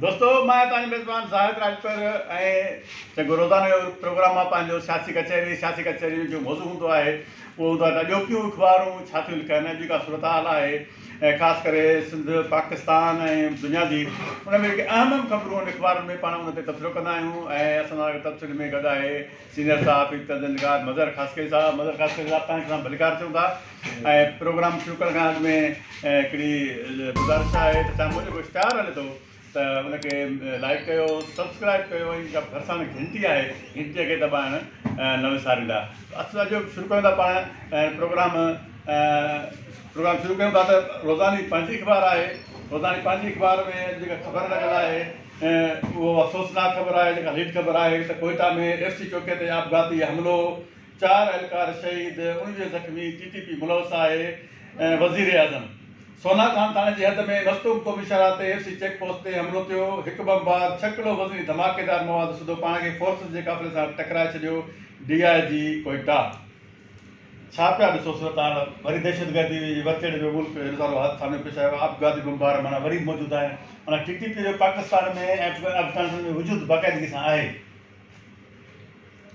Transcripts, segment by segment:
دوستو مان آهيان توهان جو ميزبان زاهد راڄپر ۽ جيڪو روزانو جو پروگرام آهي پنهنجو سياسي ڪچهري سياسي ڪچهري جو جيڪو موضوع هوندو آهي اهو هوندو آهي ته اڄوڪيون اخبارون ڇا ٿيون لکن اڄ جيڪا صورتحال آهي ۽ خاص ڪري سنڌ پاڪستان ۽ دنيا جي ان ۾ جيڪي اهم اهم خبرون آهن اخبارن ۾ پاڻ ان تي تبصرو ڪندا آهيون ۽ اسان سان تبصري ۾ گڏ آهي سينئر صحافي تجزيه نگار مظهر خاصخيلي صاحب مظهر خاصخيلي صاحب توهان کي اسان ڀليڪار چئون ٿا ۽ پروگرام شروع ڪرڻ کان اڳ ۾ هڪڙي گذارش آهي ته اسان جو جيڪو اشتهار هلي ٿو ته ان کي لائڪ ڪيو سبسڪرائب ڪيو ۽ جيڪا ڀرسان گهنٽي آهي گهنٽي کي دٻائڻ نه وساريندا اچو اڄ شروع ڪيون ٿا پاڻ پروگرام پروگرام شروع ڪيون ٿا ته روزاني پنهنجي اخبار آهي روزاني پنهنجي اخبار ۾ جيڪا خبر لڳل آهي اهو افسوسناڪ خبر آهي جيڪا ليڊ خبر آهي ته ڪوئيٽا ۾ ايف سي چوڪي تي آپگهاتي حملو، چار اهلڪار شهيد، 19 زخمي، ٽي ٽي پي ملوث آهي، وزيراعظم. سونا خان ٿاڻي جي حد ۾ مستونگ قومي شاهراهه تي ايف سي چيڪ پوسٽ تي حملو ٿيو، هڪ بمبار ڇهه ڪلو وزني ڌماڪيدار مواد سوڌو پاڻ کي فورسز جي قافلي سان ٽڪرائي ڇڏيو، ڊي I جي ڪوئيٽا. ڇا پيا ڏسو صورتحال وري دهشتگردي جي ور چڙهي ويو ملڪ اهڙو سارو حادث سامهون پيش آيو آپگهاتي بمبار معنيٰ وري موجود آهن معنيٰ ٽي ٽي پي جو پاڪستان ۾ ۽ افغانستان ۾ وجود باقاعدگي سان آهي.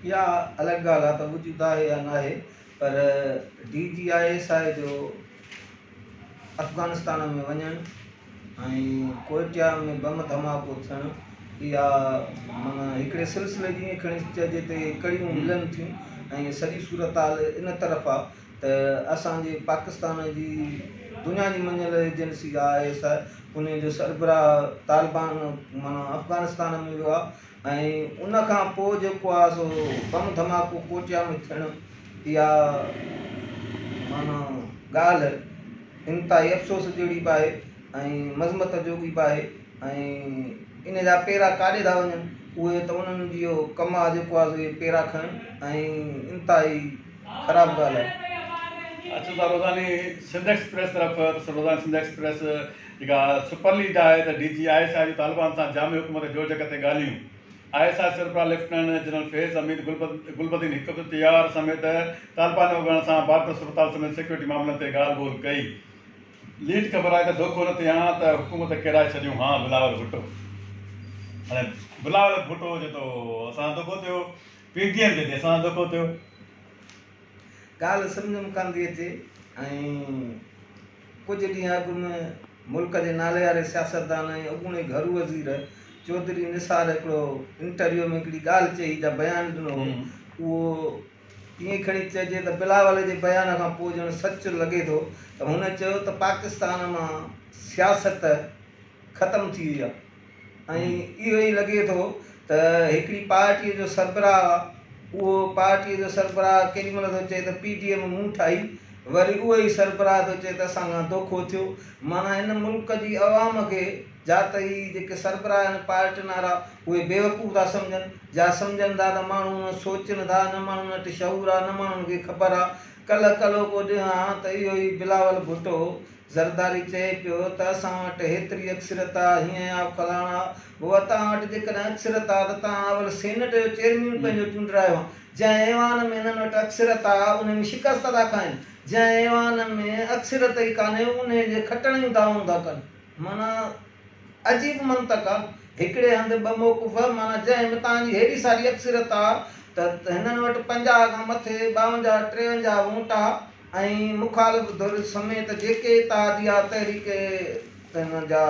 اها الڳ ڳالهه آهي ته وجود آهي يا ناهي پر D G I S I جو افغانستان ۾ وڃڻ ۽ ڪوئٽيا ۾ بم ڌماڪو ٿيڻ اها معنيٰ هڪڙي سلسلي جي ائين کڻي چئجي ته اهي ڪڙيون ملن ٿيون ۽ سڄي صورتحال ان طرف آ ته اسان جي پاڪستان جي دنيا جي مڃيل ايجنسي I S I ان جو سربراهه طالبان معنيٰ افغانستان ۾ ويو آ ۽ ان کان پوء جيڪو آ سو بم ڌماڪو ڪوئٽيا ۾ ٿيڻ اها معنيٰ ڳالهه انتهائي افسوس جهڙي به آهي ۽ مذمت جوڳي به آهي ۽ ان جا پيرا ڪاڏي ٿا وڃن اهي ته انهن جي اهو ڪم آهي جيڪو آهي سو اهي پيرا کڻن ۽ انتهائي خراب ڳالهه آهي. اچون ٿا روزاني سنڌ ايڪسپريس طرف ته روزاني سنڌ ايڪسپريس جيڪا سپر ليڊ آهي ته D G I S I جو طالبان سان جامع حڪومت جوڙجڪ تي ڳالهيون I S I سربراهه ليفٽيننٽ جنرل فيض حميد گلبدين حڪمتيار سميت طالبان اڳواڻن سان بارڊر صورتحال سميت سيڪيورٽي معاملن تي ڳالهه ٻولهه ڪئي. ليڊ خبر آهي ته دوکو نه ٿئي هان ته حڪومت ڪيرائي ڇڏيون هان بلاول ڀٽو هاڻي بلاول ڀٽو چئي ٿو اسان سان دوکو ٿيو پي ڊي ايم چئي ٿي اسان سان دوکو ٿيو. ڳالهه سمجهه ۾ ڪانه ٿي اچي ۽ ڪجهه ڏينهن اڳ ۾ ملڪ جي ناليواري سياستدان ۽ اڳوڻي گهرو وزير چوڌري نثار هڪڙو انٽرويو ۾ هڪڙي ڳالهه چئي جا بيان ڏنو هو اهو ائين کڻي چئجي ته بلاول جي بيان کان پوء ڄڻ سچ لڳي ٿو ته هن چيو ته پاڪستان مان سياست ختم ٿي وئي آهي ۽ اهو ئي لڳي ٿو ته هڪڙي پارٽيء جو سربراهه اهو پارٽيء جو سربراهه ڪيڏي مهل ٿو چئي ته پي ڊي ايم مون ٺاهي وري اهو ئي سربراهه ٿو چئي ته اسان کان دوکو ٿيو معنيٰ هن ملڪ جي عوام کي جا ته هي جيڪي سربراهه آهن پارٽين وارا اهي بيوقوف ٿا سمجهن جا سمجهن ٿا ته ماڻهو نه سوچن ٿا نه ماڻهن وٽ شعور آهي نه ماڻهن کي خبر آهي ڪلهه ڪلهوڪو ڏينهن آهي ته اهو ئي بلاول ڀٽو زرداري چئي پيو ته اسان وٽ هيتري اڪثريت آ، هيئن آ، فلاڻا آ. بابا توهان وٽ جيڪڏهن اڪثريت آ ته توهان اول سينيٽ جو چيئرمين پنهنجو چونڊرايو ها. جنهن ايوان ۾ هنن وٽ اڪثريت آ، انهي ۾ شڪست ٿا کائن. جنهن ايوان ۾ اڪثريت ئي ڪانهي، انهي جي کٽڻ جون دعوائون ٿا ڪن. معنيٰ عجيب منطق آ. هڪڙي هنڌ ٻه موقف، معنيٰ جنهن ۾ توهان جي هيڏي ساري اڪثريت آ ته هنن وٽ 50 کان مٿي 52، 53 ووٽ آ. ۽ مخالف ڌر سميت جيڪي اتحادي آ تحريڪ جا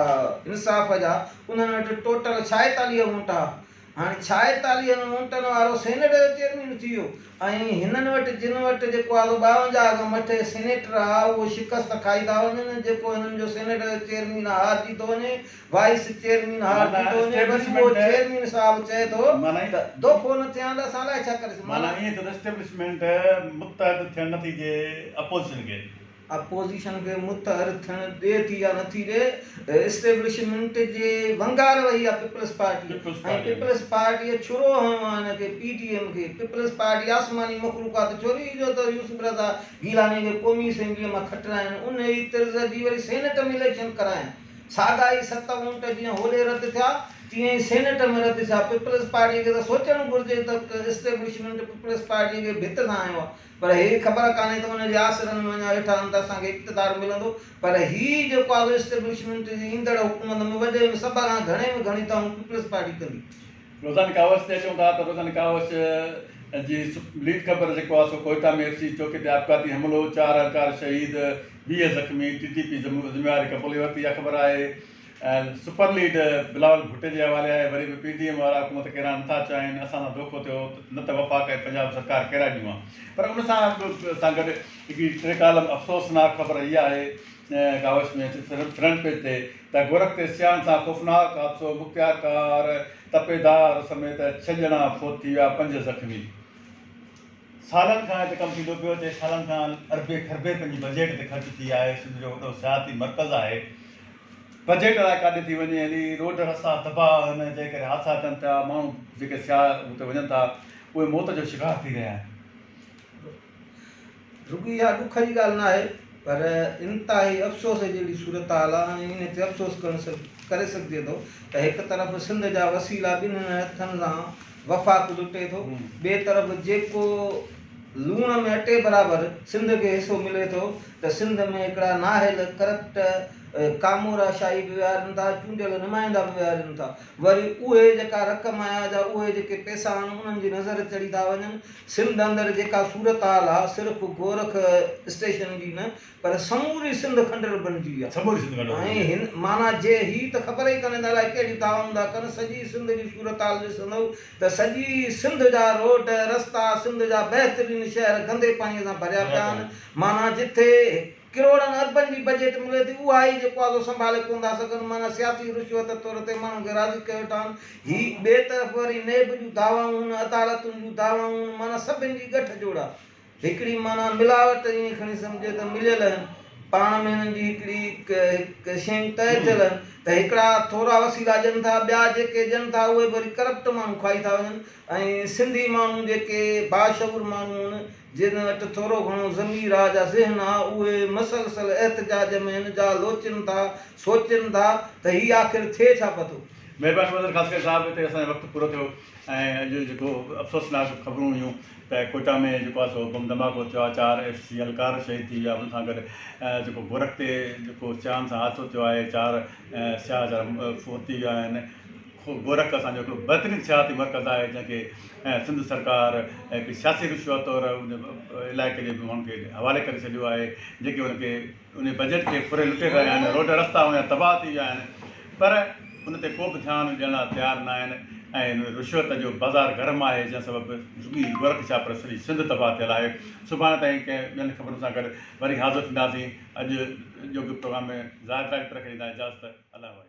انصاف جا انهن وٽ ٽوٽل 46 ووٽ ها هاڻي 46 ووٽن وارو سينيٽ جو چيئرمين ٿي ويو ۽ هنن وٽ جن وٽ جيڪو آ سو 52 کان مٿي سينيٽر آ اهو شڪست کائي ٿا وڃن جيڪو هنن جو سينيٽ جو چيئرمين آ هارجي ٿو وڃي وائيس چيئرمين هارجي ٿو وڃي وري اهو چيئرمين صاحب چئي ٿو ته دوکو نه ٿيان ته اسان الائي ڇا ڪري سگهون. معنيٰ ائين ٿيو ته اسٽيبلشمينٽ متحد ٿيڻ نه ٿي ڏي اپوزيشن کي. اپوزيشن کي متحد ٿيڻ ڏي ٿي يا نه ٿي ڏي اسٽيبلشمينٽ جي ونگار وئي آ پيپلز پارٽي ۽ پيپلز پارٽيء ڇرو هنيو آ هن کي پي ڊي ايم کي پيپلز پارٽي آسماني مخلوقات ڇوري جو ته يوسف رضا گيلاني کي قومي اسيمبليء مان کٽراين انهي طرز جي وري سينيٽ ۾ اليڪشن ڪراين. ساڳا ئي ست ووٽ جيئن هوڏي رد ٿيا، تيئن ئي سينيٽ ۾ رد ٿيا. پيپلز پارٽيء کي ته سوچڻ گهرجي ته اسٽيبلشمينٽ پيپلز پارٽيء کي ڀت سان هنيو آهي، پر هي خبر ڪانهي ته ان جي آسرن ۾ اڃا ويٺا آهن ته اسان کي اقتدار ملندو. پر هي جيڪو آهي سو اسٽيبلشمينٽ جي ايندڙ حڪومت ۾ وڏي ۾ سڀ کان گهڻي ۾ گهڻي دانهون پيپلز پارٽي ڪندي. روزاني ڪاوش تي اچون ٿا ته روزاني ڪاوش جي ليڊ خبر جيڪو آهي سو ڪوئيٽا ۾ ايف سي چوڪي تي آپگهاتي حملو، چار اهلڪار شهيد، 20 زخمي، ٽي ٽي پي ذميواري قبولي ورتي اها خبر آهي سپر ليڊ بلاول ڀٽي جي حوالي آهي وري به پي ڊي ايم وارا حڪومت ڪيرائڻ نٿا چاهين اسان سان دوکو ٿيو نه ته وفاق ۽ پنجاب سرڪار ڪيرائي ڏيون ها پر ان سان گڏ هڪڙي ٽي ڪالم افسوسناڪ خبر هي آهي ڪاوش ۾ فرنٽ پيج تي ته گورک تي سياحن سان خوفناڪ حادثو، مختيارڪار تپيدار سميت ڇهه ڄڻا فوت ٿي ويا، پنج زخمي. سالن کان هتي ڪم ٿيندو پيو اچي، سالن کان اربين کربين رپين جي بجيٽ هتي خرچ ٿي آهي، سنڌ جو وڏو سياحتي مرڪز آهي، بجيٽ الائي ڪاڏي ٿي وڃي هلي، روڊ رستا تباهه آهن، جنهن ڪري حادثا ٿين ٿا، ماڻهو جيڪي سياح هتي وڃن ٿا اهي موت جو شڪار ٿي رهيا آهن. رڳو اها ڏک جي ڳالهه ناهي پر انتهائي افسوس جهڙي صورتحال آهي ۽ ان تي افسوس ڪرڻ ڪري سگهجي ٿو ته هڪ طرف سنڌ جا وسيلا ٻنهين هٿن سان وفاق لٽي ٿو ٻئي طرف جيڪو لوڻ ۾ اٽي برابر سنڌ کي حصو ملي ٿو ته سنڌ ۾ هڪڙا نااهل ڪرپٽ ڪامورا شاهي به ويهارين ٿا چونڊيل نمائندا به ويهارين ٿا وري اهي جيڪا رقم آيا جا اهي جيڪي پئسا آهن انهن جي نظر چڙهي ٿا وڃن سنڌ اندر جيڪا صورتحال آ صرف گورک اسٽيشن جي نه پر سموري سنڌ کنڊر بڻجي وئي آ سموري سنڌ کنڊر ۽ هن معنيٰ جي هي ته خبر ئي ڪانهي ته الائي ڪهڙيون دعوائون ٿا ڪن سڄي سنڌ جي صورتحال ڏسندؤ ته سڄي سنڌ جا روڊ رستا سنڌ جا بهترين شهر گندي پاڻي سان ڀريا پيا آهن معنيٰ جٿي ڪروڙن اربن جي بجيٽ ملي ٿي اها ئي جيڪو آهي سو سنڀالي ڪونه ٿا سگهن معنيٰ سياسي رشوت طور تي ماڻهن کي راضي ڪيو ويٺا آهن هي ٻئي طرف وري نيب جون دعوائون هن عدالتن جون دعوائون هن معنيٰ سڀن جي ڳٺ جوڙ آهي هڪڙي معنيٰ ملاوٽ ائين کڻي سمجهجي ته مليل آهن پاڻ ۾ هنن جي هڪڙي هڪ شيون طئي ٿيل آهن ته هڪڙا ٿورا وسيلا ڏين ٿا ٻيا جيڪي ڏين ٿا اهي به وري ڪرپٽ ماڻهو کائي ٿا وڃن ۽ سنڌي ماڻهو جيڪي باشعور ماڻهو آهن جن وٽ ٿورو گهڻو ضمير آ جا ذهن آ، اهي مسلسل احتجاج ۾ هن جا لوچين ٿا، سوچين ٿا ته هي آخر ٿئي ڇا پتو؟ مهرباني مظهر خاصخيلي صاحب هتي اسان جو وقت پورو ٿيو ۽ اڄ جيڪو افسوسناڪ خبرون هيون ته ڪوئٽا ۾ جيڪو آهي سو بم ڌماڪو ٿيو آهي چار ايف سي اهلڪار شهيد ٿي ويا ان سان گڏ جيڪو گورک تي جيڪو سياحن سان حادثو ٿيو آهي چار سياح ويچارا فوت ٿي ويا آهن گورک اسان جو هڪڙو بهترين سياحتي مرڪز آهي جنهن کي سنڌ سرڪار هڪ سياسي رشوت طور ان علائقي جي ماڻهن کي حوالي ڪري ڇڏيو آهي جيڪي ان کي ان بجيٽ کي ڦري لٽي رهيا آهن روڊ رستا ان جا تباهه ٿي ويا آهن پر ان تي ڪو به ڌيان ڏيڻ لاء تيار نه آهن ۽ رشوت جو بازار گرم آهي جنهن سبب رڳي گورک ڇا پر سڄي سنڌ تباهه ٿيل آهي سڀاڻي تائين ڪنهن ٻين خبرن سان گڏ وري حاضر ٿينداسين اڄ جو پروگرام ۾ زاهد راڄپر کي ڏيندا اجازت الله واهي.